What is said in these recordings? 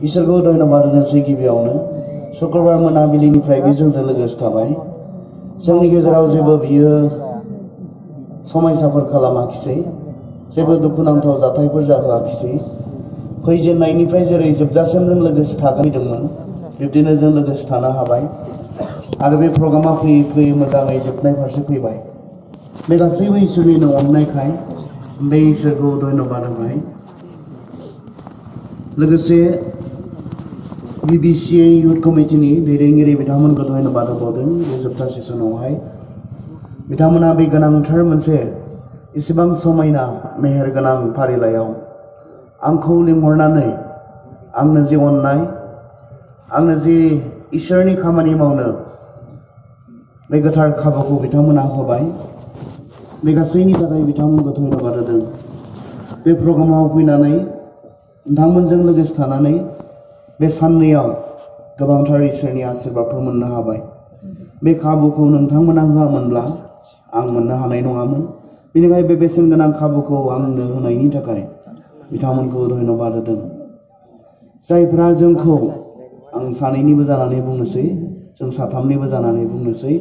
इसोरखौ धन्यबाद होनोसै गिबियावनो शुक्रबार मोनाबिलिनिफ्राय बे जोंजों लोगोसे थाबाय जोंनि गेजेराव जेबो बियो समायसाफोर खालामाखिसै जेबो दुखुनांथाव जाथायफोर जाहोआखिसै फैजेननायनिफ्राय जेरै जोबजासिम जों लोगोसे थागोनदोंमोन बिब्दिनो जों लोगोसे थानो हाबाय आरो बे प्रग्रामा फैयै फैयै मोजाङै जोबनाय फारसे फैबाय बे गासैबो इसोरनिनो अननायखाय बे इसोरखौ धन्यबाद होबाय लोगोसे BBCA युथ कमिटिनि दैदेनगिरि बिथांमोनखौ धन्यबाद होबावदों बे जोबथा सेसनावहाय बिथांमोना बे गोनांथार मोनसे इसेबां समायना मेहेरगोनां फारिलाइयाव आंखौ लिंहरनानै आंनो जे अननाय आंनो जे इसोरनि खामानि मावनो बे गोथार खाबुखौ बिथांमोना होबाय बे गासैनि थाखाय बिथांमोनखौ धन्यबाद होदों बे प्रग्रामाव फैनानै नोंथांमोनजों लोगोसे थानानै बे साननैयाव गोबांथार इसोरनि आशीर्बादफोर मोननो हाबाय बे खाबुखौ नोंथांमोना होआमोनब्ला आं मोननो हानाय नङामोन बेनिखायनो बे बेसेन गोनां खाबुखौ आंनो होनायनि थाखाय बिथांमोनखौ धन्यबाद होदों जायफोरा जोंखौ आं सानैनिबो जानानै बुंनोसै जों साथामनिबो जानानै बुंनोसै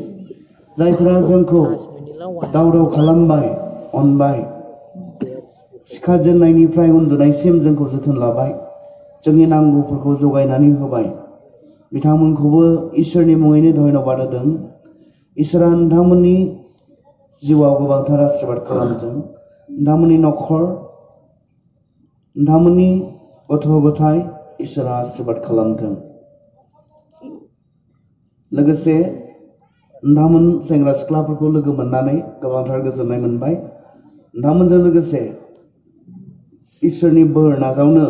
जायफोरा जोंखौ दावदाव खालामबाय अनबाय सिखारजेननायनिफ्राय उन्दुनायसिम जोंखौ जोथोन लाबाय जोंनि नांगौफोरखौ जगायनानै होबाय बिथांमोनखौबो इसोरनि मुङैनो धन्यबाद होदों इसोरा नोंथांमोननि जिउआव गोबांथार आशीर्बाद खालामदों नोंथांमोननि नखर नोंथांमोननि गथ' गथाय इसोरा आशीर्बाद खालामदों लोगोसे नोंथांमोन सेंग्रा सिख्लाफोरखौ लोगो मोननानै गोबांथार गोजोननाय मोनबाय नोंथांमोनजों लोगोसे इसोरनि बोर नाजावनो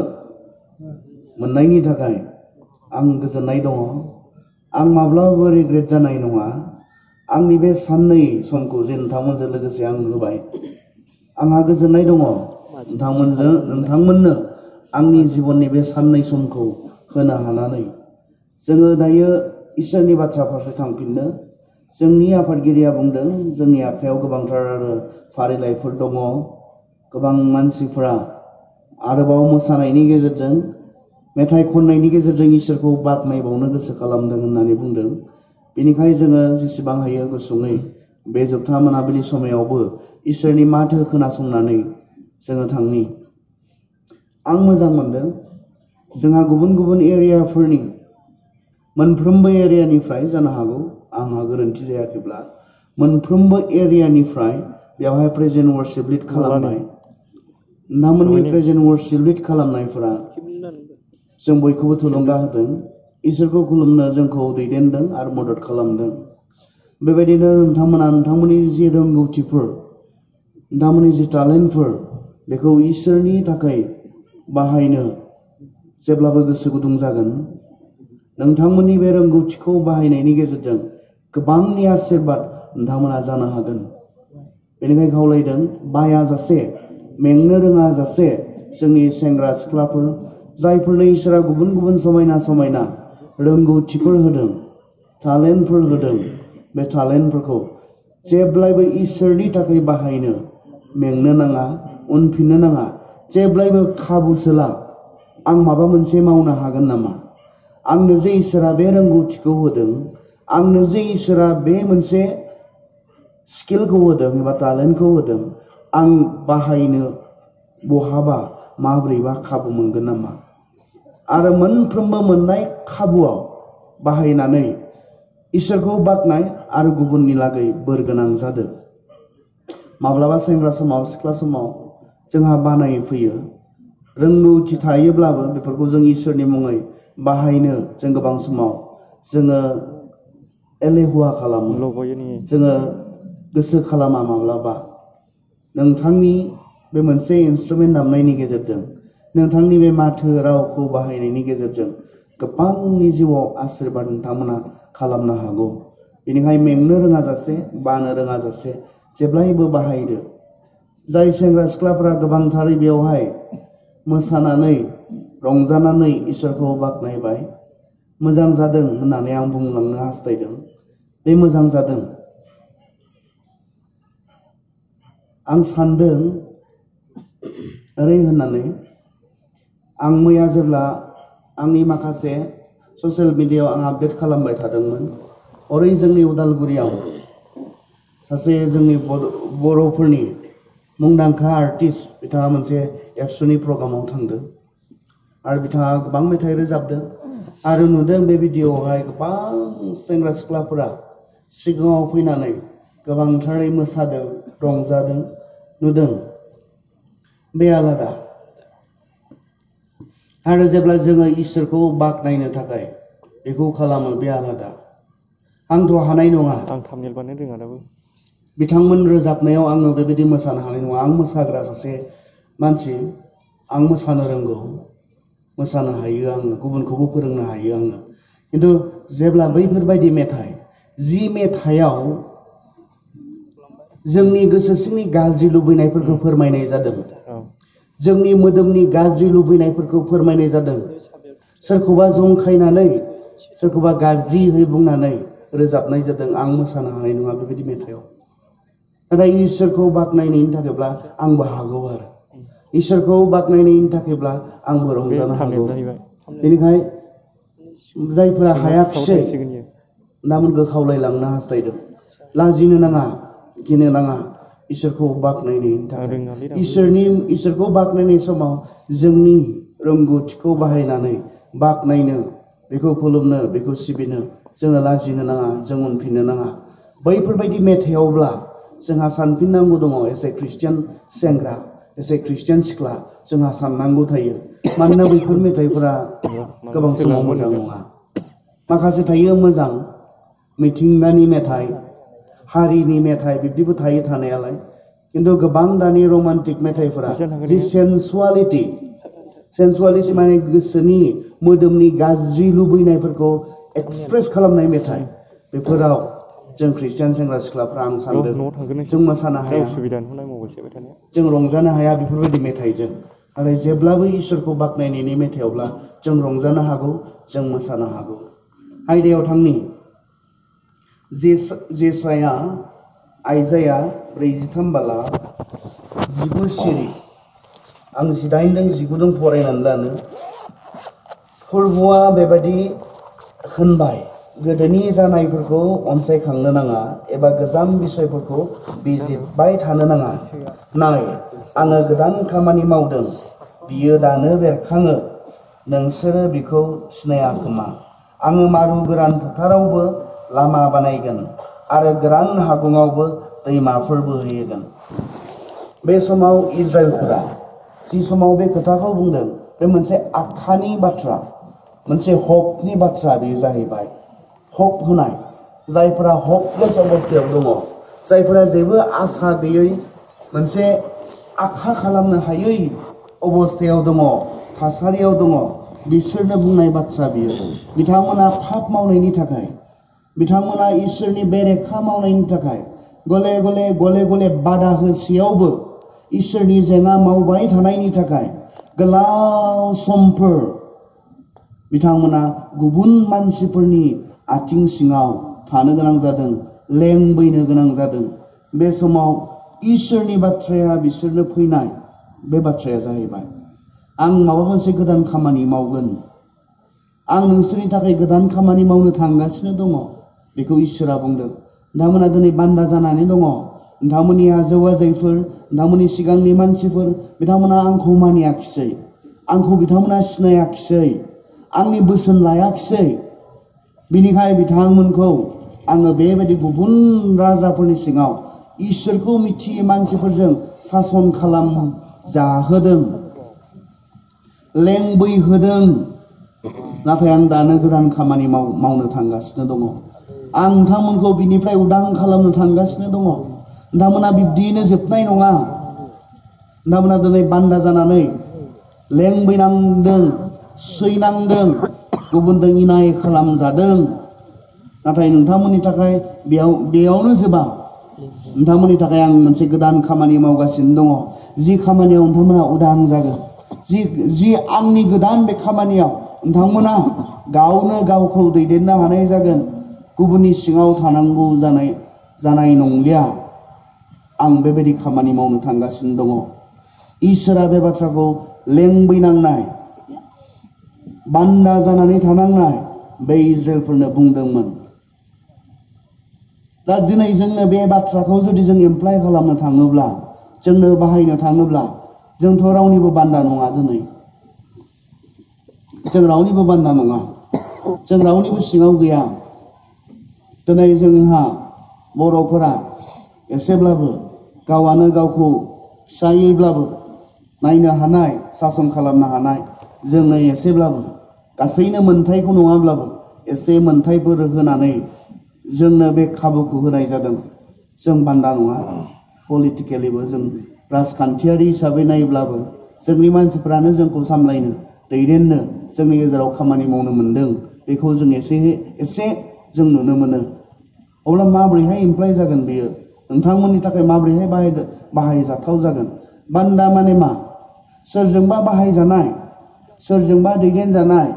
मोननायनि थाखाय आं गोजोननाय दङ आं माब्लाबाबो रिग्रेट जानाय नङा आंनि बे साननै समखौ जे नोंथांमोनजों लोगोसे आं होबाय आंहा गोजोननाय दङ नोंथांमोननो आंनि जिबननि बे साननै समखौ होनो हानानै जोङो दायो इसोरनि बाथ्रा फारसे थांफिननो जोंनि आफादगिरिया बुंदों जोंनि आखायाव गोबांथार फारिलाइफोर दङ गोबां मानसिफोरा आरोबाव मोसानायनि गेजेरजों मेथाइ खननायनि गेजेरजों इसोरखौ बाख्नायबावनो गोसो खालामदों होननानै बुंदों बेनिखायनो जोङो जेसेबां हायो गुसुङै बे जोबथा मोनाबिलि समायावबो इसोरनि माथो खोनासंनानै जोङो थांनि आं मोजां मोनदों जोंहा गुबुन गुबुन एरियाफोरनि मोनफ्रोमबो एरियानिफ्राय जानो हागौ आंहा गोरोन्थि जायाखैब्ला मोनफ्रोमबो एरियानिफ्राय बेवहाय प्रेजेन्ट वर्शिप लिड खालामनाय नोंथांमोननि प्रेजेन्ट वर्शिप लिड खालामनायफोरा जों बयखौबो थुलुंगा होदों इसोरखौ खुलुमनो जोंखौ दैदेनदों आरो मदद खालामदों बेबायदिनो नोंथांमोना नोंथांमोननि जि रोंगौथिफोर नोंथांमोननि जि टेलेन्टफोर बेखौ इसोरनि थाखाय बाहायनो जेब्लाबो गोसो गुदुं जागोन नोंथांमोननि बे रोंगौथिखौ बाहायनायनि गेजेरजों गोबांनि आशीर्बाद नोंथांमोना जानो हागोन बेनिखायनो खावलायदों बायाजासे मेंनो रोङा जासे जोंनि सेंग्रा सिख्लाफोर जायफोरनो इसोरा गुबुन गुबुन समायना समायना रोंगौथिफोर होदों टेलेन्टफोर होदों बे टेलेन्टफोरखौ जेब्लायबो इसोरनि थाखाय बाहायनो मेंनो नाङा उनफिननो नाङा जेब्लायबो खाबु सोला आं माबा मोनसे मावनो हागोन नामा आंनो जे इसोरा बे रोंगौथिखौ होदों आंनो जे इसोरा बे मोनसे स्किलखौ होदों एबा टेलेन्टखौ होदों आं बाहायनो बहाबा माब्रैबा खाबु मोनगोन नामा आरो मोनफ्रोमबो मोननाय खाबुआव बाहायनानै इसोरखौ बाख्नाय आरो गुबुननि लागै बोर गोनां जादों माब्लाबा सेंग्रा समाव सिख्ला समाव जोंहा बानाय फैयो रोंगौथि थायोब्लाबो बेफोरखौ जों इसोरनि मुङै बाहायनो जों गोबां समाव जोङो एलेहुवा खालामो जोङो गोसो खालामा माब्लाबा नोंथांनि बे मोनसे इन्सट्रुमेन्ट दामनायनि गेजेरजों नोंथांनि बे माथो रावखौ बाहायनायनि गेजेरजों गोबांनि जिउआव आशीर्बाद नोंथांमोना खालामनो हागौ बेनिखायनो मेंनो रोङा जासे बानो रोङा जासे जेब्लायबो बाहायदो जाय सेंग्रा सिख्लाफोरा गोबांथारै बेवहाय मोसानानै रंजानानै इसोरखौ बाख्नायबाय मोजां जादों होननानै आं बुंलांनो हास्थायदों बे मोजां जादों आं सानदों ओरै होननानै आं मैया जेब्ला आंनि माखासे ससियेल मिडियायाव आं आपडेट खालामबाय थादोंमोन। ओरै जोंनि उदालगुरियाव सासे जोंनि बर'फोरनि मुंदांखा आर्टिस्ट बिथाङा मोनसे एबसुनि प्रग्रामाव थांदों आरो बिथाङा गोबां मेथाइ रोजाबदों आरो नुदों बे भिडिअआवहाय गोबां सेंग्रा सिख्लाफोरा सिगाङाव फैनानै गोबांथारै मोसादों रंजादों नुदों। बे आलादा आरो जेब्ला जोङो इसोरखौ बाख्नायनो थाखाय बेखौ खालामो बे आलादा। आंथ' हानाय नङा। आं थामनेल बानायनो रोङा दाबो। बिथांमोन रोजाबनायाव आङो बेबायदि मोसानो हानाय नङा। आं मोसाग्रा सासे मानसि, आं मोसानो रोंगौ, मोसानो हायो आङो, गुबुनखौबो फोरोंनो हायो आङो। खिन्थु जेब्ला बैफोरबायदि मेथाइ, जि मेथाइयाव जोंनि गोसो सिंनि गाज्रि लुबैनायफोरखौ फोरमायनाय जादों, जोंनि मोदोमनि गाज्रि लुबैनायफोरखौ फोरमायनाय जादों, सोरखौबा जंखायनानै सोरखौबा गाज्रियै बुंनानै रोजाबनाय जादों, आं मोसानो हानाय नङा बेबायदि मेथाइयाव। नाथाय इसोरखौ बाख्नायनायनि थाखायब्ला आंबो हागौ आरो इसोरखौ बाख्नायनायनि थाखायब्ला आंबो रंजानो हागौ। बेनिखायनो जायफोरा हायाखिसै बिथांमोनखौ खावलायलांनो हास्थायदों, लाजिनो नाङा, गिनो नाङा इसोरखौ बाख्नायनायनि थाखाय। इसोरखौ बाख्नायनाय समाव जोंनि रोंगौथिखौ बाहायनानै बाख्नायनो, बेखौ खुलुमनो, बेखौ सिबिनो जोङो लाजिनो नाङा, जों उनफिननो नाङा। बैफोरबायदि मेथाइयावब्ला जोंहा सानफिननांगौ दङ। एसे ख्रिस्टियान सेंग्रा, एसे ख्रिस्टियान सिख्ला जोंहा साननांगौ थायो। मानोना बैफोर मेथाइफोरा गोबां समाव मोजां नङा। माखासे थायो मोजां, मिथिंगानि मेथाइ, हारिनि मेथाइ बिब्दिबो थायो थानायालाय। खिन्थु गोबां दानि रमान्टिक मेथाइफोरा जि सेन्सुवालिटि माने गोसोनि मोदोमनि गाज्रि लुबैनायफोरखौ एक्सप्रेस खालामनाय मेथाइ, बेफोराव जों ख्रिस्टियान सेंग्रा सिख्लाफ्रा आं सानदों जों मोसानो हाया, जों रंजानो हाया बेफोरबायदि मेथाइजों। नाथाय जेब्लाबो इसोरखौ बाख्नायनायनि मेथाइयावब्ला जों रंजानो हागौ, जों मोसानो हागौ। आयदायाव थांनि जेसाया आइजाया 43 बाला 19 सिरि। आं 18 19 फरायनानै लानो। फोरबुआ बेबायदि होनबाय, गोदोनि जानायफोरखौ अनसायखांनो नाङा एबा गोजाम बिसयफोरखौ बिजिरबाय थानो नाङा। नाय, आङो गोदान खामानि मावदों, बियो दानो बेरखाङो, नोंसोरो बिखौ सिनाया खोमा। आङो मारु गोरान फोथारावबो लामा बानायगोन आरो गोरान हागुङावबो दैमाफोर बोहैहोगोन। बे समाव इजराइलफोरा जि समाव बे खोथाखौ बुंदों, बे मोनसे आखानि बाथ्रा, मोनसे हपनि बाथ्रा बेयो जाहैबाय। हप होनाय, जायफोरा हपलेस अबस्थायाव दङ, जायफोरा जेबो आसा गैयै, मोनसे आखा खालामनो हायै अबस्थायाव दङ, थासारियाव दङ, बिसोरनो बुंनाय बाथ्रा बियो। बिथांमोना पाप मावनायनि थाखाय, बिथांमोना इसोरनि बेरेखा मावनायनि थाखाय गले गले बादा होसेयावबो इसोरनि जेंना मावबाय थानायनि थाखाय गोलाव समफोर बिथांमोना गुबुन मानसिफोरनि आथिं सिङाव थानो गोनां जादों, लेंबैनो गोनां जादों। बे समाव इसोरनि बाथ्राया बिसोरनो फैनाय, बे बाथ्राया जाहैबाय, आं माबा मोनसे गोदान खामानि मावगोन, आं नोंसोरनि थाखाय गोदान खामानि मावनो थांगासिनो दङ। बेखौ इसोरा बुंदों। नोंथांमोना दिनै बान्दा जानानै दङ, नोंथांमोननि आजौ आजैफोर, नोंथांमोननि सिगांनि मानसिफोर, बिथांमोना आंखौ मानियाखिसै, आंखौ बिथांमोना सिनायाखिसै, आंनि बोसोन लायाखिसै। बिनिखाय बिथांमोनखौ आङो बेबायदि गुबुन राजाफोरनि सिङाव इसोरखौ मिथियै मानसिफोरजों सासन खालाम जाहोदों, लेंबैहोदों। नाथाय आं दानो गोदान खामानि मावनो थांगासिनो दङ। आं नोंथांमोनखौ बिनिफ्राय उदां खालामनो थांगासिनो दङ। नोंथांमोना बिब्दियैनो जोबनाय नङा। नोंथांमोना दिनै बान्दा जानानै लेंबैनांदों, सैनांदों, गुबुनजों इनाय खालामजादों। नाथाय नोंथांमोननि थाखाय बेयावनो जोबा। नोंथांमोननि थाखाय आं मोनसे गोदान खामानि मावगासिनो दङ, जि खामानियाव नोंथांमोना उदां जागोन, जि आंनि गोदान बे खामानियाव नोंथांमोना गावनो गावखौ दैदेननो हानाय जागोन, गुबुननि सिङाव थानांगौ जानाय नंलिया। आं बेबायदि खामानि मावनो थांगासिनो दङ। इसोरा बे बाथ्राखौ लेंबैनांनाय बान्दा जानानै थानांनाय बे इजराइलफोरनो बुंदोंमोन। दा दिनै जोंनो बे बाथ्राखौ जुदि जों एप्लाइ खालामनो थाङोब्ला, जोंनो बाहायनो थाङोब्ला, जोंथ' रावनिबो बान्दा नङा। दिनै जों रावनिबो बान्दा नङा, जों रावनिबो सिङाव गैया। दिनै जोंहा बर'फोरा एसेब्लाबो गावआनो गावखौ फिसायैब्लाबो नायनो हानाय, सासन खालामनो हानाय, जोंनो एसेब्लाबो गासैनो मोनथायखौ नङाब्लाबो एसे मोनथायफोर होनानै जोंनो बे खाबुखौ होनाय जादों। जों बान्दा नङा। पलिटिकेलिबो जों राजखान्थियारि हिसाबै नायोब्लाबो जोंनि मानसिफ्रानो जोंखौ सामलायनो, दैदेननो जोंनि गेजेराव खामानि मावनो मोनदों। बेखौ जों एसे जों नुनो मोनो। अब्ला माबोरैहाय इमप्लाइ जागोन बेयो? नोंथांमोननि थाखाय माबोरैहाय बाहायजाथाव जागोन? बान्दा माने मा? सोरजोंबा बाहायजानाय, सोरजोंबा दैदेनजानाय,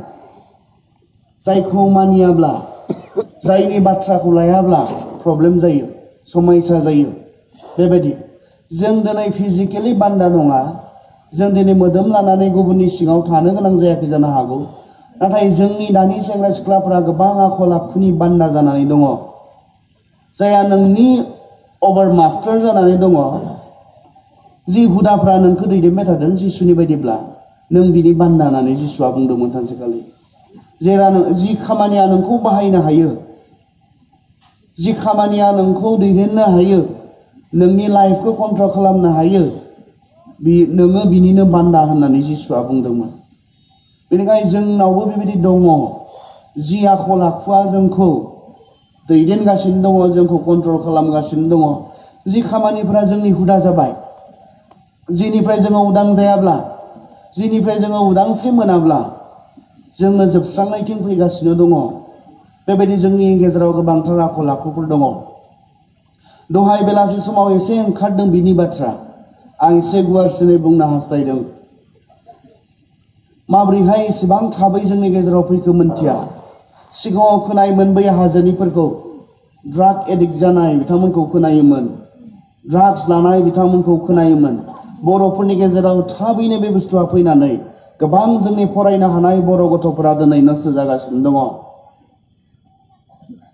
जायखौ मानियाब्ला, जायनि बाथ्राखौ लायाब्ला प्रब्लेम जायो, समस्या जायो। बेबायदि जों दिनै फिजिकेलि बान्दा नङा। जों दिनै मोदोम लानानै गुबुननि सिङाव थानो गोनां जायाखै जानो हागौ। नाथाय जोंनि दानि सेंग्रा सिख्लाफोरा गोबां आखल आखुनि बान्दा जानानै दङ। जायहा नोंनि अभार मास्टार जानानै दङ। जि हुदाफ्रा नोंखौ दैदेनबाय थादों जिसुनि बायदिब्ला, नों बिनि बान्दा होननानै जिसुआ बुंदोंमोन सानसेखालि। जि खामानिया नोंखौ बाहायनो हायो, जि खामानिया नोंखौ दैदेननो हायो, नोंनि लाइफखौ कन्ट्रल खालामनो हायो, नोङो बिनिनो बान्दा होननानै जिसुआ बुंदोंमोन। बेनिखायनो जोंनावबो बेबायदि दङ। जि आखल आखुआ जोंखौ दैदेनगासिनो दङ, जोंखौ कन्ट्रल खालामगासिनो दङ, जि खामानिफोरा जोंनि हुदा जाबाय, जिनिफ्राय जोङो उदां जायाब्ला, जिनिफ्राय जोङो उदांस्रि मोनाब्ला जोङो जोबस्रांनायथिं फैगासिनो दङ। बेबायदि जोंनि गेजेराव गोबांथार आखल आखुफोर दङ। दहाय बेलासि समाव एसे ओंखारदों बिनि बाथ्रा। आं एसे गुवारसिनै बुंनो हास्थायदों। माबोरैहाय एसेबां थाबै जोंनि गेजेराव फैखो मोनथिया। सिगाङाव खोनायोमोन बै हाजोनिफोरखौ, ड्राग एडिक्ट जानाय बिथांमोनखौ खोनायोमोन, ड्राग्स लानाय बिथांमोनखौ खोनायोमोन। बर'फोरनि गेजेराव थाबैनो बे बुस्थुआ फैनानै गोबां जोंनि फरायनो हानाय बर' गथ'फोरा दिनै नस्थ' जागासिनो दङ।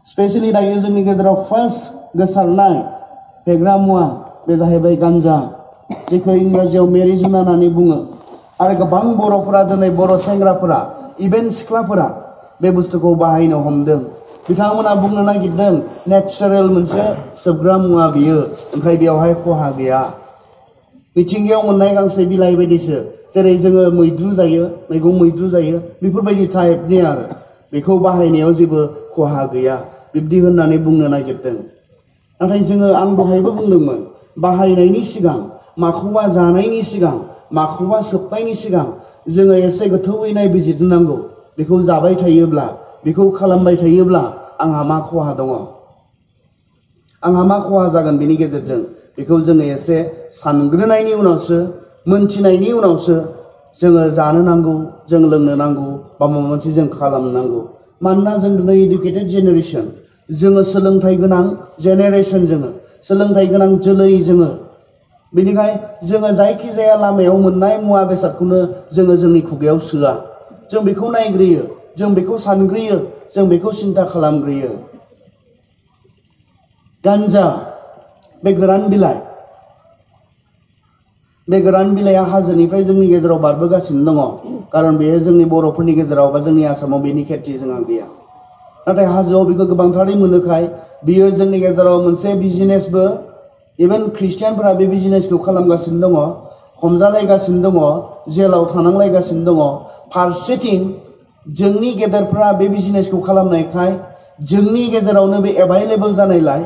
स्पेसियेलि दायो जोंनि गेजेराव फार्स्ट गोसारनाय फेग्रा मुवा बे जाहैबाय गान्जा, जेखौ इंराजियाव मेरिजुना होननानै बुङो। आरो गोबां बर'फोरा दिनै, बर' सेंग्राफोरा, इभेन सिख्लाफोरा बे बुस्थुखौ बाहायनो हमदों। बिथांमोना बुंनो नागिरदों नेचारेल मोनसे सोबग्रा मुवा बियो, ओमफ्राय बेवहाय खहा गैया। मिथिंगायाव मोननाय गांसे बिलाइ बायदिसो, जेरै जोङो मैद्रु जायो, मैगं मैद्रु जायो, बेफोरबायदि टाइपनि आरो। बेखौ बाहायनायाव जेबो खहा गैया, बिब्दि होननानै बुंनो नागिरदों। नाथाय जोङो, आं दहायबो बुंदोंमोन, बाहायनायनि सिगां, माखौबा जानायनि सिगां, माखौबा सोबनायनि सिगां जोङो एसे गोथौयै नायबिजिरनांगौ। बेखौ जाबाय थायोब्ला, बेखौ खालामबाय थायोब्ला आंहा मा खहा दङ, आंहा मा खहा जागोन बेनि गेजेरजों, बेखौ जोङो एसे सानग्रोनायनि उनावसो, मोनथिनायनि उनावसो जोङो जानो नांगौ, जों लोंनो नांगौ, बा माबा मोनसे जों खालामनो नांगौ। मानोना जों दिनै इडुकेटेड जेनेरेसन, जोङो सोलोंथाइ गोनां जेनेरेसन, जोङो सोलोंथाइ गोनां जोलै, जोङो बेनिखाय जोङो जायखिजाया लामायाव मोननाय मुवा बेसादखौनो जोङो जोंनि खुगायाव सोआ। जों बेखौ नायग्रोयो, जों बेखौ सानग्रोयो, जों बेखौ सिन्था खालामग्रोयो। गान्जा, बे गोरान बिलाइ, बे गोरान बिलाइया हाजोनिफ्राय जोंनि गेजेराव बारबोगासिनो दङ। खारन बेयो जोंनि बर'फोरनि गेजेराव बा जोंनि आसामाव बेनि खेथि जोंहा गैया। नाथाय हाजोआव बेखौ गोबांथारै मोनोखाय बियो जोंनि गेजेराव मोनसे बिजनेसबो, इभेन ख्रिस्टियानफोरा बे बिजनेसखौ खालामगासिनो दङ, हमजालायगासिनो दङ, जेलाव थानांलायगासिनो दङ। फारसेथिं जोंनि गेदेरफ्रा बे बिजनेसखौ खालामनायखाय, जोंनि गेजेरावनो बे एभाइलेबल जानायलाय,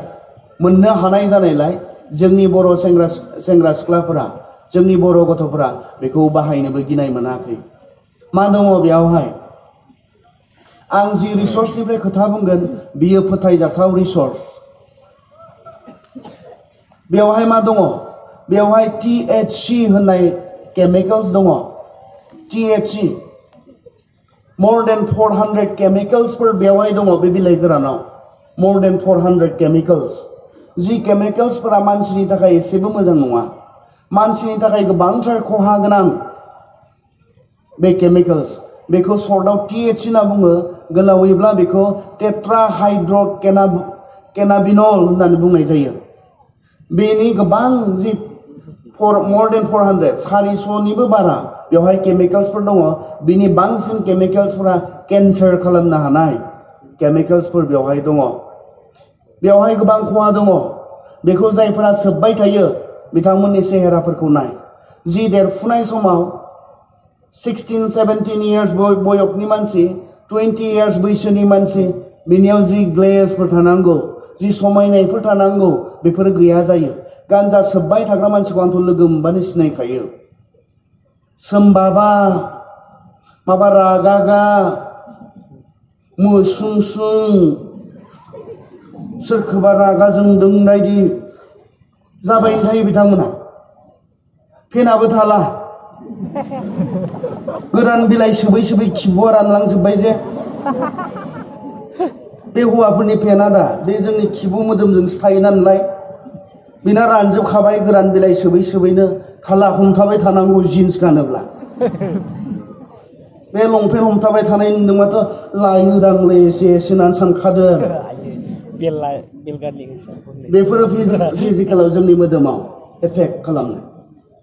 मोननो हानाय जानायलाय, जोंनि बर' सेंग्रा सिख्लाफोरा, जोंनि बर' गथ'फोरा बेखौ बाहायनोबो गिनाय मोनाखै। मा दङ बेयावहाय? आं जि रिसर्सनिफ्राय खोथा बुंगोन, बियो फोथायजाथाव रिसर्स। बेवहाय मा दङ? बेवहाय THC होननाय केमिकेल्स दङ। THC, more than 400 केमिकेल्सफोर बेवहाय दङ बे बिलाइ गोरानाव। more than 400 chemicals. जि केमिकेल्सफोरा मानसिनि थाखाय एसेबो मोजां नङा, मानसिनि थाखाय गोबांथार खहा गोनां बे केमिकेल्स। बेखौ सर्टआव TH होनना बुङो गोलावैब्ला बेखौ टेट्राहाइड्र'केनाबिनल होननानै बुंनाय जायो बेनि गोबां जि more than 400 400निबो बारा बेवहाय केमिकेल्सफोर दङ बिनि बांसिन केमिकेल्सफोरा केन्सार खालामनो हानाय केमिकेल्सफोर बेवहाय दङ बेवहाय गोबां खहा दङ बेखौ जायफोरा सोबबाय थायो बिथांमोननि सेहेराफोरखौ नाय जि देरफुनाय समाव 16 17 years बयसनि मानसि 20 years बैसोनि मानसि बिनियाव जि ग्लेजफोर थानांगौ जि समायनायफोर थानांगौ बेफोर गैया जायो गान्जा सोबबाय थाग्रा मानसिखौ आंथ' लोगो मोनबानो सिनायखायो सोमबाबा माबा रागागा मुसुंसुं सोरखौबा रागा जोंदों बायदि जाबायनो थायो बिथांमोना फेनाबो थाला गोरान बिलाइ सोबै सोबै खिबुआ रानलांजोब्बाय जे बे हौवाफोरनि फेना दा बे जोंनि खिबु मोदोमजोंसो थायो नालाय बिना रानजोबखाबाय गोरान बिलाइ सोबै सोबैनो थाला हमथाबाय थानांगौ जिन्स गानोब्ला बे लंपेन्ट हमथाबाय थानाय नुदोंबाथ' लायोदांलै एसे होननानै सानखादों बेफोरो फिजिकेलाव जोंनि मोदोमाव एफेक्ट खालामो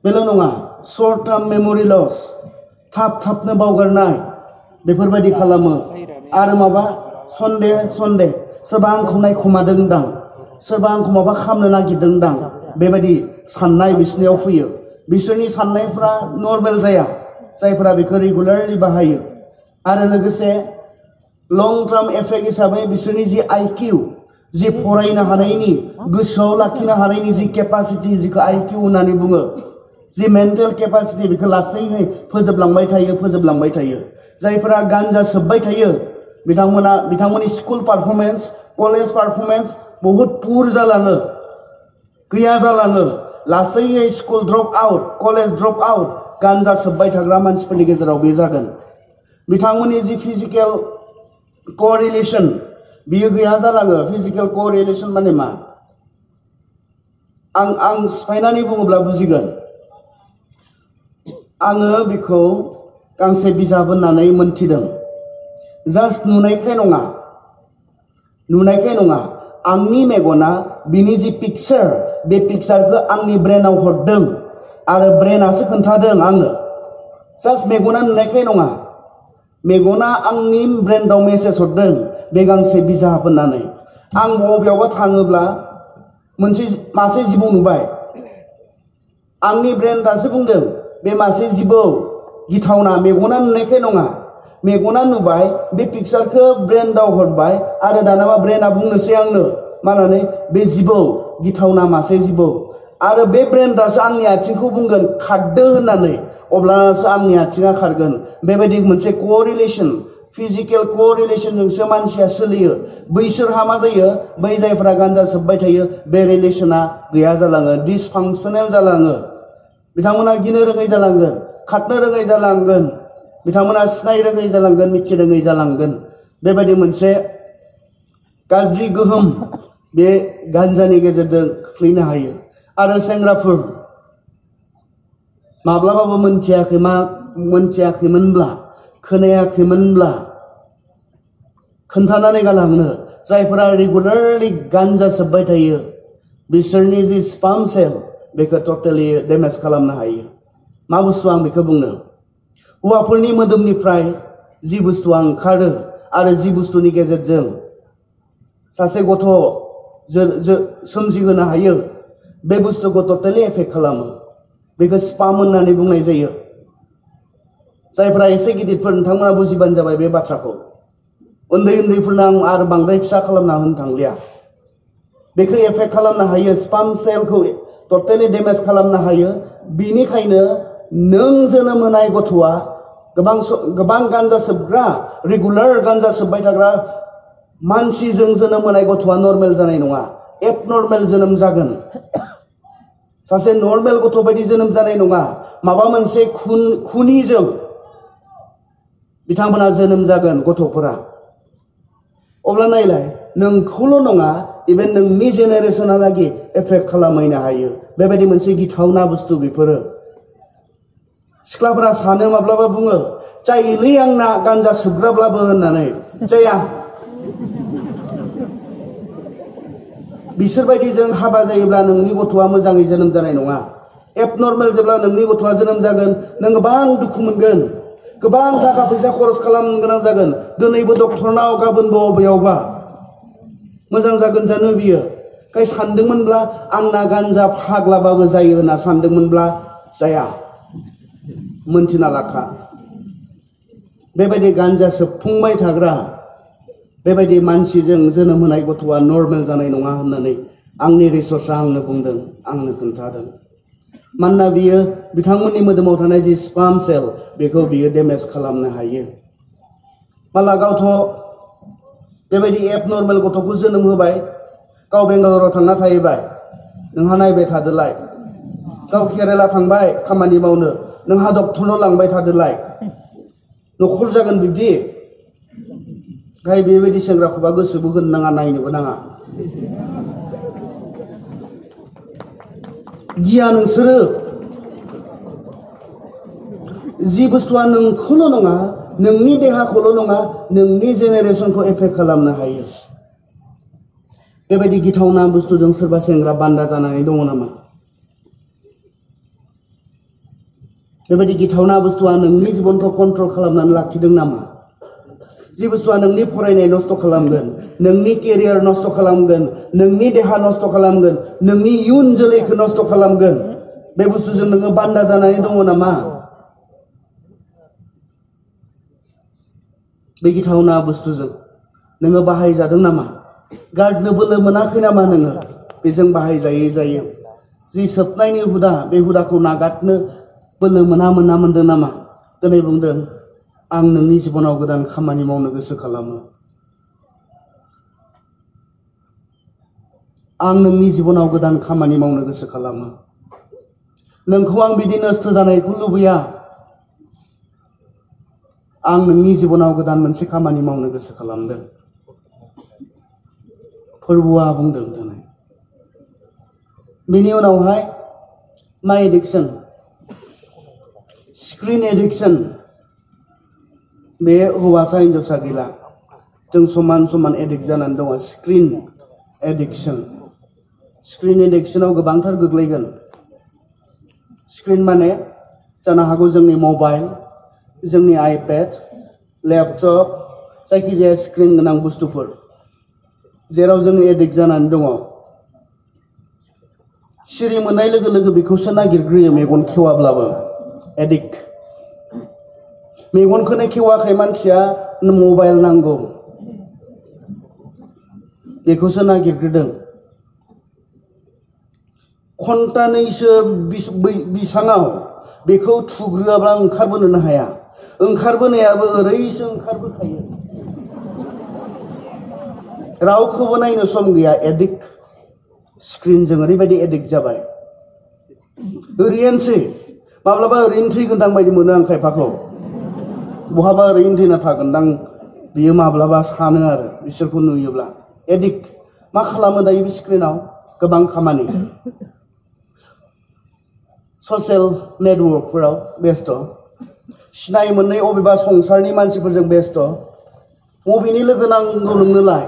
बेल' नङा शर्ट टार्म मेम'रि लस थाब थाबनो बावगारनाय बेफोरबायदि खालामो आरो माबा सन्देह सोरबा आंखौ नायखोमादोंदां सोरबा आंखौ माबा खालामनो नागिरदोंदां बेबायदि साननाय बिसोरनियाव फैयो बिसोरनि साननायफ्रा नर्मेल जाया जायफोरा बेखौ रेगुलारलि बाहायो आरो लोगोसे लं टार्म एफेक्ट हिसाबै बिसोरनि जि IQ जि फरायनो हानायनि गोसोआव लाखिनो हानायनि जि केपासिटि जिखौ IQ होननानै बुङो जि मेन्टेल केपासिटि बेखौ लासैयै फोजोबलांबाय थायो जायफोरा गान्जा सोबबाय थायो बिथांमोननि स्कुल पारफरमेन्स कलेज पारफरमेन्स बहुत पुर जालाङो गैया जालाङो लासैयै school drop out college drop out गान्जा सोबबाय थाग्रा मानसिफोरनि गेजेराव बे जागोन बिथांमोननि जि फिजिकेल कोरिलेशन बियो गैया जालाङो फिजिकेल कोरिलेशन माने मा आं सिफायनानै बुङोब्ला बुजिगोन आङो बेखौ गांसे बिजाब होननानै मोनथिदों जास्ट नुनायखाय नङा आंनि मेगना बिनि जि पिक्चार बे पिक्चारखौ आंनि ब्रेनाव हरदों आरो ब्रेनासो खोन्थादों आंनो जास्ट मेगना नुनायखाय नङा मेगना आंनि ब्रेनाव मेसेज हरदों बे गांसे बिजाब होननानै आं बबेयावबा थाङोब्ला मासे जिबौ नुबाय आंनि ब्रेन दासो बुंदों बे मासे जिबौ गिथावना मेगना नुनायखाय नङा मेगना नुबाय बे पिक्चारखौ ब्रेनाव हरबाय आरो दानाबा ब्रेना बुंनोसै आंनो मानानै बे जिबौ गिथावना मासे जिबौ आरो बे ब्रेन दासो आंनि आथिंखौ बुंगोन खारदो होननानै अब्लासो आंनि आथिङा खारगोन बेबायदि मोनसे कोरिलेशन फिजिकेल कोरिलेशनजोंसो मानसिया सोलियो बैसोरहा मा जायो बै जायफोरा गान्जा सोबबाय थायो बे रिलेशना गैया जालाङो डिसफांसनेल जालाङो बिथांमोना गिनो रोङै जालांगोन खारनो रोङै जालांगोन बिथांमोना सिनाय रोङै जालांगोन मिथि रोङै जालांगोन बेबायदि मोनसे गाज्रि गोहोम बे गान्जानि गेजेरजों खोख्लैनो हायो आरो सेंग्राफोर माब्लाबाबो मोनथियाखैमोनब्ला खोनायाखैमोनब्ला खोन्थानानै गालांनो जायफोरा रेगुलारलि गान्जा सोबबाय थायो बिसोरनि जि स्पाम सेल बेखौ टटेलि डेमेज खालामनो हायो मा बुस्थु आं बेखौ बुंनो हौवाफोरनि मोदोमनिफ्राय जि बुस्थुआ ओंखारो आरो जि बुस्थुनि गेजेरजों सासे गथ' सोमजिहोनो हायो बे बुस्थुखौ टटेलि एफेक्ट खालामो बेखौ स्पाम होननानै बुंनाय जायो जायफ्रा एसे गिदिरफोर नोंथांमोना बुजिबानो जाबाय बे बाथ्राखौ उन्दैफोरनो आं आरो बांद्राय फिसा खालामना होनो थांलिया बेखौ एफेक्ट खालामनो हायो स्पाम सेलखौ टटेलि डेमेज खालामनो हायो बिनिखायनो नों जोनोम होनाय गथ'आ गोबां गान्जा सोबग्रा रेगुलार गान्जा सोबबाय थाग्रा मानसिजों जोनोम होनाय गथ'आ नर्मेल जानाय नङा एबनर्मेल जोनोम जागोन सासे नर्मेल गथ' बायदि जोनोम जानाय नङा माबा मोनसे खुनिजों बिथांमोना जोनोम जागोन गथ'फोरा अब्ला नायलाय नोंखौल' नङा इभेन नोंनि जेनेरेशनहालागै एफेक्ट खालामहैनो हायो बेबायदि मोनसे गिथावना बुस्थु बेफोरो सिख्लाफोरा सानो माब्लाबा बुङो जायोलै आंना गान्जा सोबग्राब्लाबो होननानै जाया बिसोरबायदि जों हाबा जायोब्ला नोंनि गथ'आ मोजाङै जोनोम जानाय नङा एबनर्मेल जेब्ला नोंनि गथ'आ जोनोम जागोन नों गोबां दुखु मोनगोन गोबां थाखा फैसा खरस खालामनो गोनां जागोन दिनैबो डक्टरनाव गाबोनबो बबेयावबा मोजां जागोन जानो बियो खाय सानदोंमोनब्ला आंना गान्जा फाग्लाबाबो जायो होनना सानदोंमोनब्ला जाया मोनथिना लाखा बेबायदि गान्जा सोबफुंबाय थाग्रा बेबायदि मानसिजों जोनोम होनाय गथ'आ नर्मेल जानाय नङा होननानै आंनि रिसर्चआ आंनो बुंदों आंनो खोन्थादों मानोना बियो बिथांमोननि मोदोमाव थानाय जि स्पार्म सेल बेखौ बियो डेमेज खालामनो हायो माला गावथ' बेबायदि एबनर्मेल गथ'खौ जोनोम होबाय गाव बेंगालराव थांना थाहैबाय नोंहा नायबाय थादोलाय गाव केरेला थांबाय खामानि मावनो नोंहा डक्टरनाव लांबाय थादोलाय न'खर जागोन बिब्दि गाय बेबायदि सेंग्राखौबा गोसोबो होनो नाङा नायनोबो नाङा गिया नोंसोरो जि बुस्थुआ नोंखौल' नङा नोंनि देहाखौल' नङा नोंनि जेनेरेसनखौ एफेक्ट खालामनो हायो बेबायदि गिथावना बुस्थुजों सोरबा सेंग्रा बान्दा जानानै दङ नामा बेबायदि गिथावना बुस्थुआ नोंनि जिबनखौ कन्ट्रल खालामनानै लाखिदों नामा जि बुस्थुआ नोंनि फरायनाय नस्थ' खालामगोन नोंनि केरियार नस्थ' खालामगोन नोंनि देहा नस्थ' खालामगोन नोंनि इयुन जोलैखौ नस्थ' खालामगोन बे बुस्थुजों नोङो बान्दा जानानै दङ नामा बे गिथावना बुस्थुजों नोङो बाहायजादों नामा गारनो बोलो मोनाखै नामा नोङो बेजों बाहायजायै जायो जि सोबनायनि हुदा बे हुदाखौ नागारनो बोलो मोनदों नामा दिनै बुंदों आं नोंनि जिबनाव गोदान खामानि मावनो गोसो खालामो आं नोंनि जिबनाव गोदान खामानि मावनो गोसो खालामो नोंखौ आं बिदि नस्थ' जानायखौ लुबैया आं नोंनि जिबनाव गोदान मोनसे खामानि मावनो गोसो खालामदों फोरबुआ बुंदों दिनै बेनि उनावहाय मा एडिक्शन स्क्रिन एडिक्शन बे हौवासा हिनजावसा गैला जों समान समान एडिक्ट जानानै दङ स्क्रिन एडिक्शनाव गोबांथार गोग्लैगोन स्क्रिन माने जानो हागौ जोंनि मबाइल जोंनि आइपेड लेपटप जायखिजाया स्क्रिन गोनां बुस्थुफोर जेराव जों एडिक्ट जानानै दङ सिरि मोननाय लोगो लोगो बेखौसो नागिरग्रोयो मेगन खेवाब्लाबो एडिक्ट मेगनखौनो खेवाखै मानसिया मबाइल नांगौ बेखौसो नागिरग्रोदों घन्टानैसो बिसाङाव बेखौ थुग्रोआब्ला ओंखारबोनोनो हाया ओंखारबोनायाबो ओरैसो ओंखारबोखायो रावखौबो नायनो सम गैया एडिक्ट स्क्रिनजों ओरैबायदि एडिक्ट जाबाय ओरैनोसै माब्लाबा ओरैनो थैगोनदां बायदि मोनो आं खायफाखौ बहाबा ओरैनो थैना थागोनदां बियो माब्लाबा सानो आरो बिसोरखौ नुयोब्ला एडिक्ट मा खालामो दायो बे स्क्रिनाव गोबां खामानि ससियेल नेटवर्कफोराव बेस्थ सिनाय मोननै अबेबा संसारनि मानसिफोरजों बेस्थ बबेनि लोगो नांगौ नोंनोलाय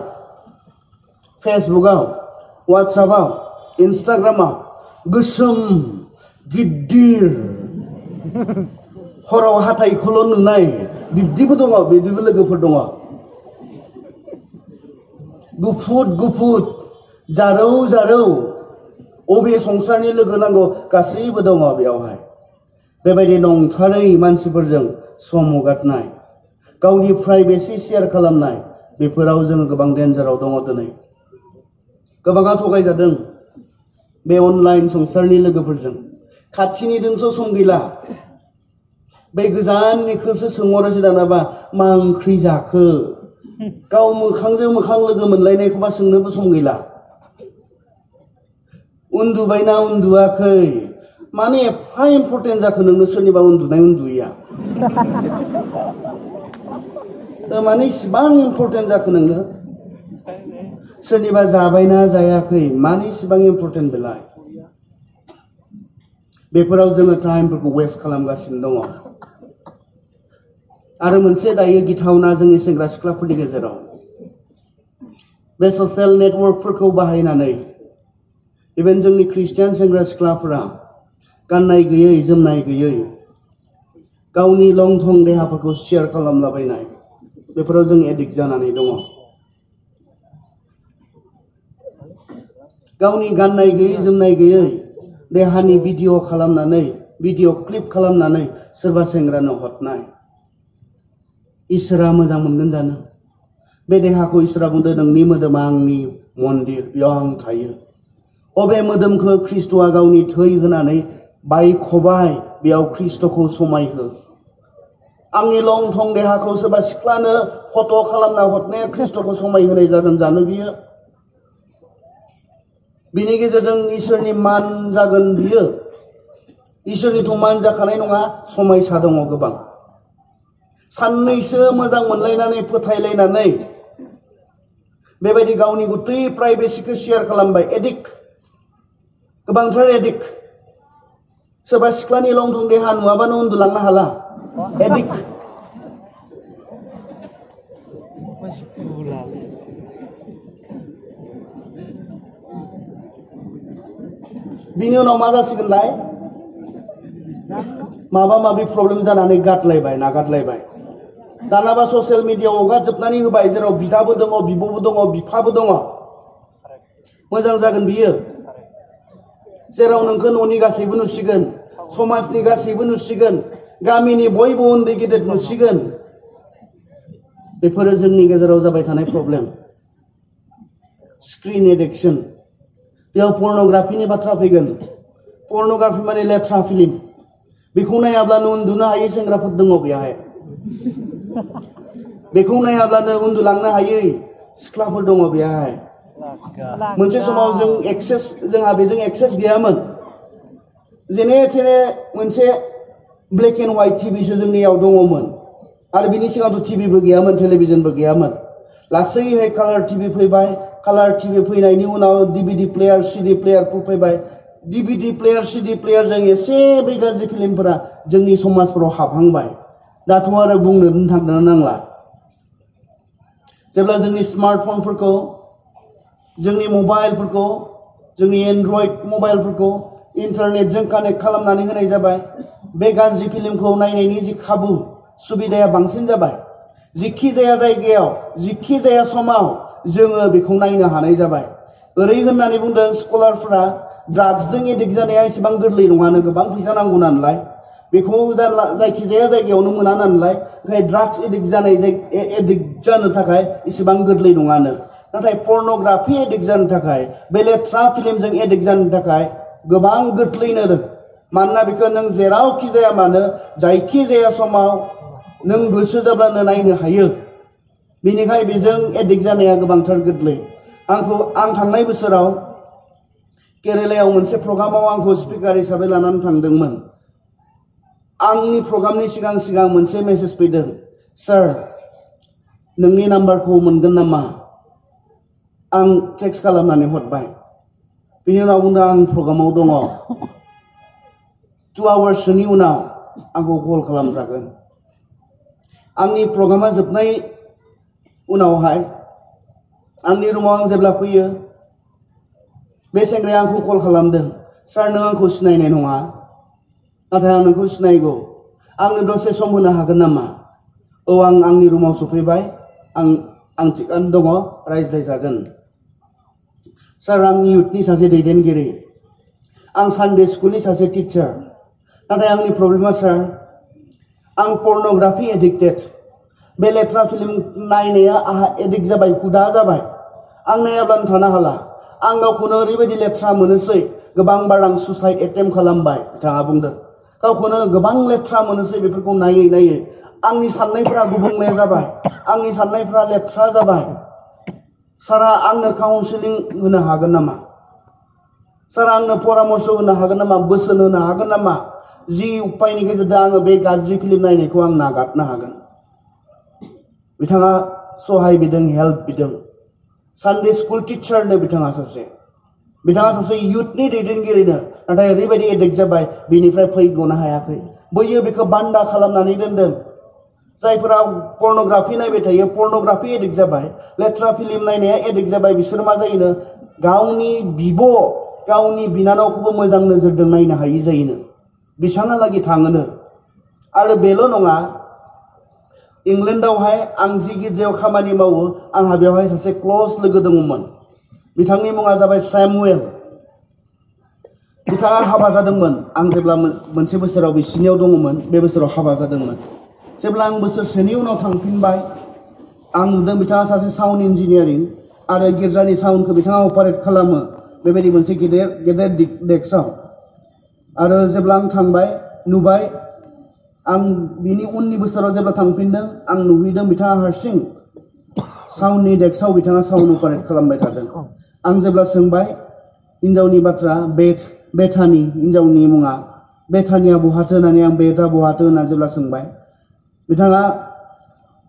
फेसबुकआव वाट्सएपआव इन्स्टाग्रामाव गोसोम गिदिर हराव हाथाइखौल' नुनाय बिब्दिबो दङ बिब्दिबो लोगोफोर दङ गुफुर जारौ अबे संसारनि लोगो नांगौ गासैबो दङ बेयावहाय बेबायदि नंथारै मानसिफोरजों सम हगारनाय गावनि प्राइभेसि शेयार खालामनाय बेफोराव जोङो गोबां डेन्जाराव दङ दिनै गोबाङा थगायजादों बे अनलाइन संसारनि लोगोफोरजों खाथिनिजोंसो सम गैला बे गोजाननिखौसो सोंहरोसो दानाबा मा ओंख्रि जाखो गाव मोखांजों मोखां लोगो मोनलायनायखौबा सोंनोबो सम गैला उन्दुबायना उन्दुआखै माने एफा इम्पर्टेन्ट जाखो नोंनो सोरनिबा उन्दुयैया माने इसिबां इम्पर्टेन्ट जाखो नोंनो सोरनिबा जाबायना जायाखै माने इसिबां इम्पर्टेन्ट बेलाय बेफोराव जोङो टाइमफोरखौ वेस्ट खालामगासिनो दङ। आरो मोनसे दायो गिथावना जोंनि सेंग्रा सिख्लाफोरनि गेजेराव बे ससियेल नेटवर्कफोरखौ बाहायनानै इभेन जोंनि ख्रिस्टियान सेंग्रा सिख्लाफोरा गाननाय गैयै जोमनाय गैयै गावनि लं थं देहाफोरखौ शेयार खालामलाबायनाय बेफोराव जों एडिक्ट जानानै दङ। गावनि गाननाय गैयै जोमनाय गैयै देहानि भिडिअ खालामनानै भिडिअ क्लिप खालामनानै सोरबा सेंग्रानो हरनाय। इसोरा मोजां मोनगोन जानो? बे देहाखौ इसोरा बुंदों नोंनि मोदोमा आंनि मन्दिर, बेयाव आं थायो। अबे मोदोमखौ ख्रिस्ट'आ गावनि थै होनानै बायख'बाय, बेयाव ख्रिस्ट'खौ समायहो। आंनि लं थं देहाखौ सोरबा सिख्लानो फट' खालामना हरनाया ख्रिस्ट'खौ समायहोनाय जागोन जानो बियो? बिनि गेजेरजों इसोरनि मान जागोन बियो? इसोरनिथ' मान जाखानाय नङा, समायसा दङ गोबां। साननैसो मोजां मोनलायनानै फोथायलायनानै बेबायदि गावनि गुतै प्राइभेसिखौ शेयार खालामबाय। एडिक्ट, गोबांथार एडिक्ट। सोरबा सिख्लानि लं थं देहा नुवाबानो उन्दुलांनो हाला। एडिक्ट। बिनि उनाव मा जासिगोनलाय? माबा माबि प्रब्लेम जानानै गारलायबाय, नागारलायबाय। दानाबा ससियेल मिडियाआव हगारजोबनानै होबाय, जेराव बिदाबो दङ, बिब'बो दङ, बिफाबो दङ। मोजां जागोन बियो? जेराव नोंखौ न'नि गासैबो नुसिगोन, समाजनि गासैबो नुसिगोन, गामिनि बयबो उन्दै गेदेर नुसिगोन। बेफोरो जोंनि गेजेराव जाबाय थानाय प्रब्लेम। Screen addiction. बेयाव पर्न'ग्राफिनि बाथ्रा फैगोन। पर्न'ग्राफि माने लेथ्रा फिल्म। बेखौ नायाब्लानो उन्दुनो हायै सेंग्राफोर दङ बेहाय। बेखौ नायाब्लानो उन्दुलांनो हायै सिख्लाफोर दङ बेहाय। मोनसे समाव जोंहा बेजों एक्सेस गैयामोन। जेने थेने मोनसे ब्लेक एन्ड व्हाइट टिभिसो जोंनियाव दङमोन। आरो बिनि सिगांथ' टिभिबो गैयामोन, टेलिभिजनबो गैयामोन। लासैहाय कालार टिभि फैबाय। कालार टिभि फैनायनि उनाव डिभिडि प्लेयार, सिडि प्लेयारफोर फैबाय। डिभिडि प्लेयार, सिडि प्लेयारजों एसे बै गाज्रि फिल्मफोरा जोंनि समाजफोराव हाबहांबाय। दाथ' आरो बुंनो थांनो नांला। जेब्ला जोंनि स्मार्टफनफोरखौ, जोंनि मबाइलफोरखौ, जोंनि एन्ड्रइड मबाइलफोरखौ इन्टारनेटजों कानेक्ट खालामनानै होनाय जाबाय, बे गाज्रि फिल्मखौ नायनायनि जि खाबु, सुबिदाया बांसिन जाबाय। जिखि जाया जायगायाव, जिखि जाया समाव जोङो बेखौ नायनो हानाय जाबाय। ओरै होननानै बुंदों स्कलारफोरा, ड्राग्सजों एडिक्ट जानाया एसेबां गोरलै नङानो, गोबां फैसा नांगौ नालाय। बेखौ जायखिजाया जायगायावनो मोना नालाय, ओंखाय ड्राग्स एडिक्ट जानो थाखाय एसेबां गोरलै नङानो। नाथाय पर्न'ग्राफि एडिक्ट जानो थाखाय, बे लेथ्रा फिल्मजों एडिक्ट जानो थाखाय गोबां गोरलैनो। मानोना बेखौ नों जेरावखि जाया मानो, जायखि जाया समाव नों गोसो जाब्लानो नायनो हायो। बेनिखाय बेजों एडिक्ट जानाया गोबांथार गोरलै। आं थांनाय बोसोराव केरेलायाव मोनसे प्रग्रामाव आंखौ स्पिकार हिसाबै लानानै थांदोंमोन। आंनि प्रग्रामनि सिगां सिगां मोनसे मेसेज फैदों, सार नोंनि नाम्बारखौ मोनगोन नामा? आं टेक्स्ट खालामनानै हरबाय। बिनि उनाव बुंदों आं प्रग्रामाव दङ, 2 आवार्ससोनि उनाव आंखौ कल खालामजागोन। आंनि प्रग्रामा जोबनाय उनावहाय आंनि रुमाव आं जेब्ला फैयो, बे सेंग्राया आंखौ कल खालामदों, सार नों आंखौ सिनायनाय नङा, नाथाय आं नोंखौ सिनायगौ, आंनो दसे सम होनो हागोन नामा? औ आं आंनि रुमाव सफैबाय, आं थिगानो दङ, रायज्लायजागोन। सार आं इउथनि सासे दैदेनगिरि, आं सानडे स्कुलनि सासे टिचार, नाथाय आंनि प्रब्लेमा सार आं पर्न'ग्राफि एडिक्टेड। बे लेथ्रा फिल्म नायनाया आंहा एडिक्ट जाबाय, हुदा जाबाय। आं नायाब्लानो थानो हाला। आं गावखौनो ओरैबायदि लेथ्रा मोनोसै, गोबां बार आं सुसाइड एटेम्प्ट खालामबाय, बिथाङा बुंदों। गावखौनो गोबां लेथ्रा मोनोसै बेफोरखौ नायै नायै। आंनि साननायफोरा गुबुंले जाबाय, आंनि साननायफोरा लेथ्रा जाबाय। सारा आंनो काउन्सिलिं होनो हागोन नामा? सारा आंनो परामर्श होनो हागोन नामा? बोसोन होनो हागोन नामा? जि उपायनि गेजेरजों आङो बे गाज्रि फिल्म नायनायखौ आं नागारनो हागोन। बिथाङा सहाय बिदों, हेल्प बिदों। सानडे स्कुल टिचारनो बिथाङा सासे। बिथाङा सासे युथनि दैदेनगिरिनो नाथाय ओरैबायदि एडिक्ट जाबाय बिनिफ्राय फैग'नो हायाखै बैयो बेखौ बान्दा खालामनानै दोनदों जायफोरा पर्नोग्राफि नायबाय थायो पर्नोग्राफि एडिक्ट जाबाय लेथ्रा फिल्म नायनाया एडिक्ट जाबाय बिसोर मा जायोनो गावनि बिब' गावनि बिनानावखौबो मोजां नोजोरजों नायनो हायि जायोनो बिसांहालागै थाङोनो आरो बेल' नङा इंलेन्डआवहाय आं जि गिर्जायाव खामानि मावो आंहा बेवहाय सासे क्ल'ज लोगो दङमोन बिथांनि मुङा जाबाय सैमुएल बिथाङा हाबा जादोंमोन आं जेब्ला मोनसे बोसोराव बिसिनियाव दङमोन बे बोसोराव हाबा जादोंमोन जेब्ला आं बोसोरसेनि उनाव थांफिनबाय आं नुदों बिथाङा सासे साउन्ड इन्जिनियारिं आरो गिर्जानि साउन्डखौ बिथाङा अपारेट खालामो बेबायदि मोनसे गेदेर डेस्कआव आरो जेब्ला आं थांबाय नुबाय आं बिनि उननि बोसोराव जेब्ला थांफिनदों आं नुहैदों बिथाङा हारसिं साउन्डनि डेस्कआव बिथाङा साउन्ड अपारेट खालामबाय थादों आं जेब्ला सोंबाय हिन्जावनि बाथ्रा बेथानि हिन्जावनि मुङा बेथानिया बहाथो होननानै आं बेथा बहाथो होनना जेब्ला सोंबाय बिथाङा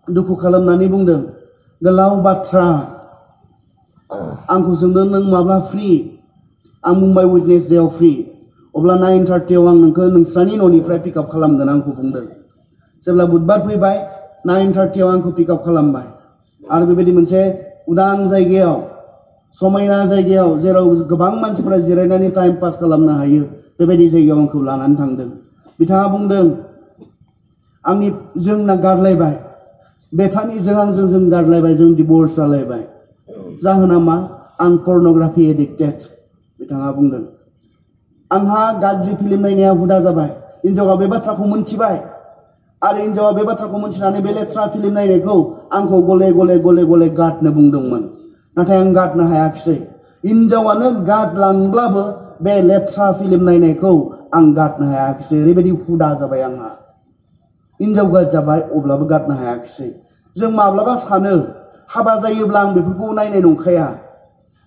दुखु खालामनानै बुंदों गोलाव बाथ्रा आंखौ सोंदों नों माब्ला फ्रि आं बुंबाय वेडनेसडेआव फ्रि अब्ला 9:30 आं नोंखौ नोंस्रानि न'निफ्राय पिकआप खालामगोन आंखौ बुंदों जेब्ला बुधबार फैबाय 9:30 आंखौ पिकआप खालामबाय आरो बेबायदि मोनसे उदां जायगायाव समायना जायगायाव जेराव गोबां मानसिफोरा जिरायनानै टाइम पास खालामनो हायो बेबायदि जायगायाव आंखौ लानानै थांदों बिथाङा बुंदों आंनि जोंना गारलायबाय बेथानिजों आंजों जों गारलायबाय जों डिवोर्स जालायबाय जाहोना मा आं पर्नोग्राफि एडिक्टेड बिथाङा बुंदों आंहा गाज्रि फिल्म नायनाया हुदा जाबाय हिन्जावा बे बाथ्राखौ मोनथिबाय आरो हिन्जावा बे बाथ्राखौ मोनथिनानै बे लेथ्रा फिल्म नायनायखौ आंखौ गले गले गारनो बुंदोंमोन नाथाय आं गारनो हायाखिसै हिन्जावानो गारलांब्लाबो बे लेथ्रा फिल्म नायनायखौ आं गारनो हायाखिसै ओरैबायदि हुदा जाबाय आंहा हिन्जाव जाबाय अब्लाबो गारनो हायाखिसै जों माब्लाबा सानो हाबा जायोब्ला आं बेफोरखौ नायनाय नंखाया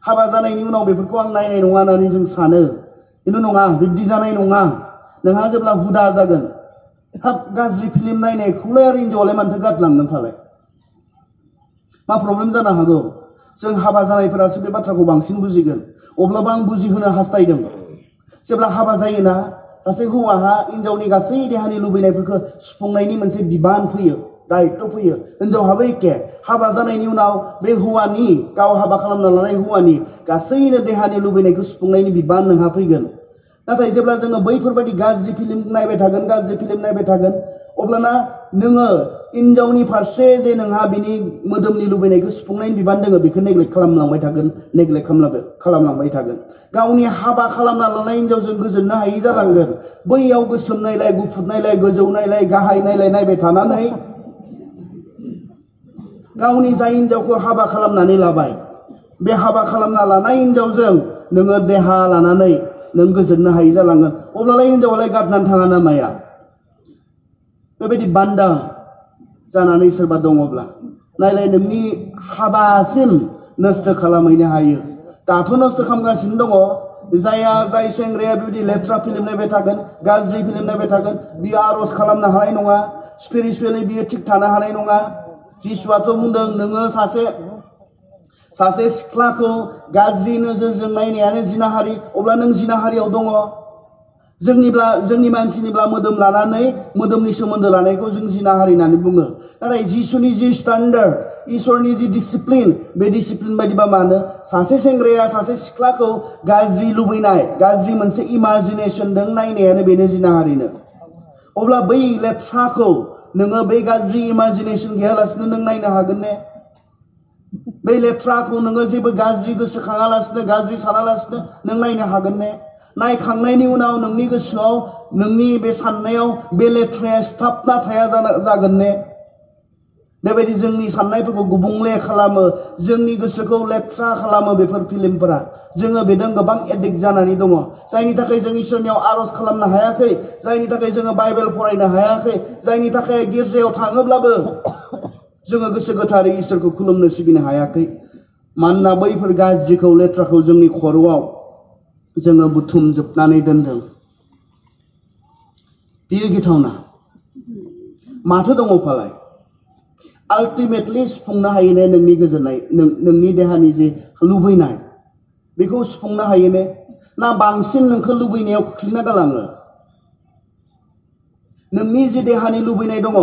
हाबा जानायनि उनाव बेफोरखौ आं नायनाय नङा होननानै जों सानो खिन्थु नङा बिब्दि जानाय नङा नोंहा जेब्ला हुदा जागोन हाब गाज्रि फिल्म नायनायखौलाय आरो हिन्जावालाय मानोथो गारलांगोन फालाय मा प्रब्लेम जानो हागौ जों हाबा जानायफोरासो बे बाथ्राखौ बांसिन बुजिगोन अब्लाबो आं बुजिहोनो हास्थायदों जेब्ला हाबा जायोना सासे हौवाहा हिन्जावनि गासै देहानि लुबैनायफोरखौ सुफुंनायनि मोनसे बिबान फैयो दायित्व फैयो हिन्जावहाबो एखे हाबा जानायनि उनाव बे हौवानि गाव हाबा खालामना लानाय हौवानि गासैनो देहानि लुबैनायखौ सुफुंनायनि बिबान नोंहा फैगोन नाथाय जेब्ला जोङो बैफोरबायदि गाज्रि फिल्म नायबाय थागोन अब्लाना नोङो हिन्जावनि फारसे जे नोंहा बिनि मोदोमनि लुबैनायखौ सुफुंनायनि बिबान दोङो बेखौ नेग्लेक्ट खालामलांबाय थागोन गावनि हाबा खालामना लानाय हिन्जावजों गोजोननो हायि जालांगोन बैयाव गोसोम नायलाय गुफुर नायलाय गोजौ नायलाय गाहाय नायलाय थानानै गावनि जाय हिन्जावखौ हाबा खालामनानै लाबाय बे हाबा खालामना लानाय हिन्जावजों नोङो देहा लानानै नों गोजोननो हायि जालांगोन अब्लालाय हिन्जावालाय गारनानै थाङा ना माया बेबायदि बान्दा जानानै सोरबा दङब्ला नायलाय नोंनि हाबासिम नस्थ' खालामहैनो हायो दाथ' नस्थ' खालामगासिनो दङ जाय सेंग्राया बेबायदि लेथ्रा फिल्म नायबाय थागोन गाज्रि फिल्म नायबाय थागोन बियो आर'ज खालामनो हानाय नङा स्पिरिचुवेलि बियो थिग थानो हानाय नङा जिसुआथ' बुंदों नोङो सासे सिख्लाखौ गाज्रि नोजोरजों नायनायानो जिनाहारि अब्ला नों जिनाहारियाव दङ जोंनि मानसिनिब्ला मोदोम लानानै मोदोमनि सोमोन्दो लानायखौ जों जिनाहारि होननानै बुङो नाथाय जिसुनि जि स्टान्डार्ड इसोरनि जि डिसिप्लिन बे डिसिप्लिन बायदिबा मानो सासे सेंग्राया सासे सिख्लाखौ गाज्रि लुबैनाय गाज्रि मोनसे इमाजिनेसनजों नायनायानो बेनो जिनाहारिनो अब्ला बै लेथ्राखौ नोङो बे गाज्रि इमाजिनेसन गैयालासिनो नों नायनो हागोन ने बे लेथ्राखौ नोङो जेबो गाज्रि गोसोखाङालासिनो गाज्रि सानालासिनो नों नायनो हागोन ने नायखांनायनि उनाव नोंनि गोसोआव नोंनि बे साननायाव बे लेथ्राया सिथाबना थाया जागोन ने बेबायदि जोंनि साननायफोरखौ गुबुंले खालामो जोंनि गोसोखौ लेथ्रा खालामो बेफोर फिल्मफोरा जोङो बेजों गोबां एडिक्ट जानानै दङ जायनि थाखाय जों इसोरनियाव आर'ज खालामनो हायाखै जायनि थाखाय जोङो बाइबेल फरायनो हायाखै जायनि थाखाय गिर्जायाव थाङोब्लाबो जोङो गोसो गोथारै इसोरखौ खुलुमनो सिबिनो हायाखै मानोना बैफोर गाज्रिखौ लेथ्राखौ जोंनि खर'आव जोङो बुथुमजोबनानै दोनदों बेयो गिथावना माथो दङ फालाय आल्टिमेटलि सुफुंनो हायो ने नोंनि गोजोननाय नोंनि देहानि जे लुबैनाय बेखौ सुफुंनो हायो ने ना बांसिन नोंखौ लुबैनायाव खोख्लैना गालाङो नोंनि जे देहानि लुबैनाय दङ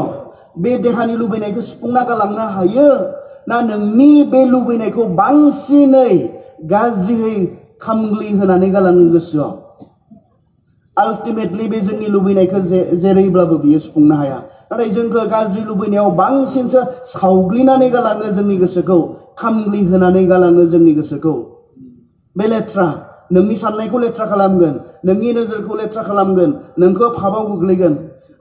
बे देहानि लुबैनायखौ सुफुंना गालांनो हायो ना नोंनि बे लुबैनायखौ बांसिनै गाज्रियै खामग्लि होनानै गालाङो गोसोआव अल्टिमेटलि बे जोंनि लुबैनायखौ जेरैब्लाबो बियो सुफुंनो हाया नाथाय जोंखौ गाज्रि लुबैनायाव बांसिनसो सावग्लिनानै गालाङो जोंनि गोसोखौ खामग्लि होनानै गालाङो जोंनि गोसोखौ बे लेथ्रा नोंनि साननायखौ लेथ्रा खालामगोन नोंनि नोजोरखौ लेथ्रा खालामगोन नोंखौ फाबाव गोग्लैगोन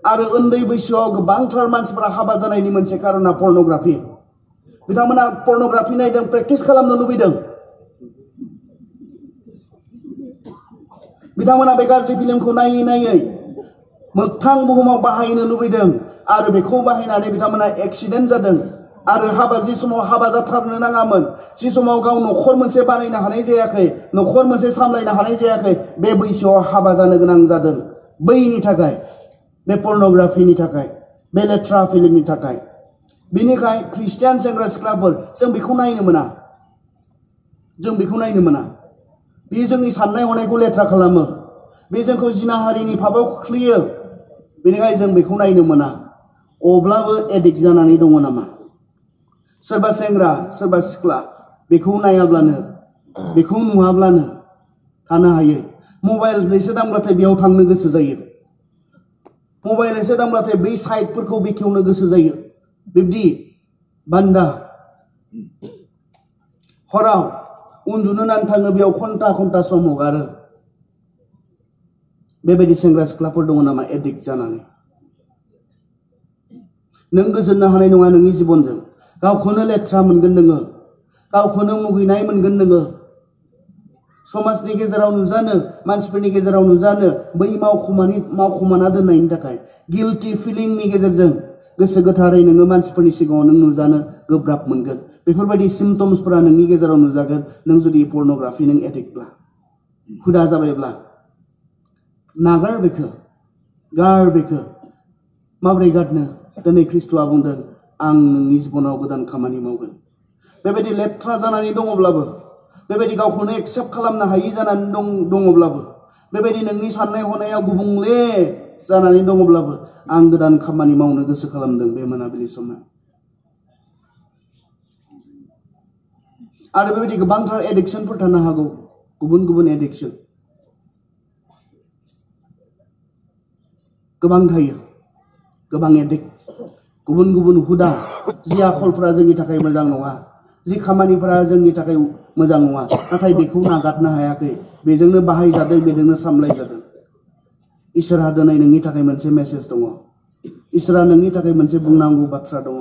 आरो उन्दै बैसोआव गोबांथार मानसिफोरा हाबा जानायनि मोनसे कारना पर्नोग्राफि बिथांमोना पर्नोग्राफि नायदों प्रेक्टिस खालामनो लुबैदों बिथांमोना बे गाज्रि फिल्मखौ नायै नायै मोगथां बुहुमाव बाहायनो लुबैदों आरो बेखौ बाहायनानै बिथांमोना एक्सिडेन्ट जादों आरो हाबा जि समाव हाबा जाथारनो नाङामोन जि समाव गाव न'खर मोनसे बानायनो हानाय जायाखै न'खर मोनसे सामलायनो हानाय जायाखै बे बैसोआव हाबा जानो गोनां जादों बैनि थाखाय बे पर्नोग्राफिनि थाखाय बे लेथ्रा फिल्मनि थाखाय बेनिखाय ख्रिस्टियान सेंग्रा सिख्लाफोर जों बेखौ नायनो मोना बे जोंनि साननाय हनायखौ लेथ्रा खालामो बे जोंखौ जिनाहारिनि फाबाव खोख्लैयो बेनिखायनो जों बेखौ नायनो मोना अब्लाबो एडिक्ट जानानै दङ नामा सोरबा सेंग्रा सोरबा सिख्ला बेखौ नायाब्लानो बेखौ नुवाब्लानो थानो हायो मबाइल एसे दामब्लाथाय बेयाव थांनो गोसो जायो मबाइल एसे दामब्लाथाय बै साइटफोरखौ बेखेवनो गोसो जायो बिब्दि बान्दा हराव उन्दुनो नानै थाङो बेयाव घन्टा घन्टा सम हगारो बेबायदि सेंग्रा सिख्लाफोर दङ नामा एडिक्ट जानानै नों गोजोननो हानाय नङा नोंनि जिबनजों गावखौनो लेथ्रा मोनगोन नोङो गावखौनो मुगैनाय मोनगोन नोङो समाजनि गेजेराव नुजानो मानसिफोरनि गेजेराव नुजानो बै मावखुमाना दोननायनि थाखाय गिल्टी फिलिंनि गेजेरजों गोसो गोथारै नोङो मानसिफोरनि सिगाङाव नों नुजानो गोब्राब मोनगोन बेफोरबायदि सिम्पटम्सफोरा नोंनि गेजेराव नुजागोन नों जुदि पर्नोग्राफि नों एडिक्टब्ला हुदा जाबायब्ला नागार बेखौ गार बेखौ माबोरै गारनो दिनै ख्रिस्ट'आ बुंदों आं नोंनि जिबनाव गोदान खामानि मावगोन बेबायदि लेथ्रा जानानै दङब्लाबो बेबायदि गावखौनो एक्सेप्ट खालामनो हायि जानानै दङब्लाबो बेबायदि नोंनि साननाय हनाया गुबुंले जानानै दङब्लाबो आं गोदान खामानि मावनो गोसो खालामदों बे मोनाबिलि समाव आरो बेबायदि गोबांथार एडिक्शनफोर थानो हागौ गुबुन गुबुन एडिक्शन गोबां थायो गोबां एडिक्ट गुबुन गुबुन हुदा जि आखलफोरा जोंनि थाखाय मोजां नङा जि खामानिफोरा जोंनि थाखाय मोजां नङा नाथाय बेखौ नागारनो हायाखै बेजोंनो बाहायजादों बेजोंनो सामलायजादों इसोरहा दिनै नोंनि थाखाय मोनसे मेसेज दङ इसोरहा नोंनि थाखाय मोनसे बुंनांगौ बाथ्रा दङ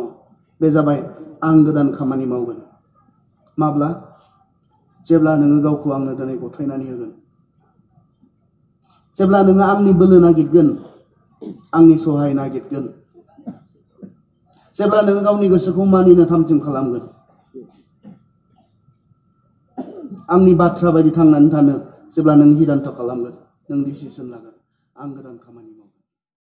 बे जाबाय आं गोदान खामानि मावगोन माब्ला जेब्ला नोङो गावखौ आंनो दिनै गथायनानै होगोन जेब्ला नोङो आंनि बोलो नागिरगोन आंनि सहाय नागिरगोन जेब्ला नोङो गावनि गोसोखौ मानिनो थामथिम खालामगोन आंनि बाथ्रा बायदि थांनानै थानो जेब्ला नों हिदान्त खालामगोन नों डिसिसन लागोन आं गोदान खामानि मावगोन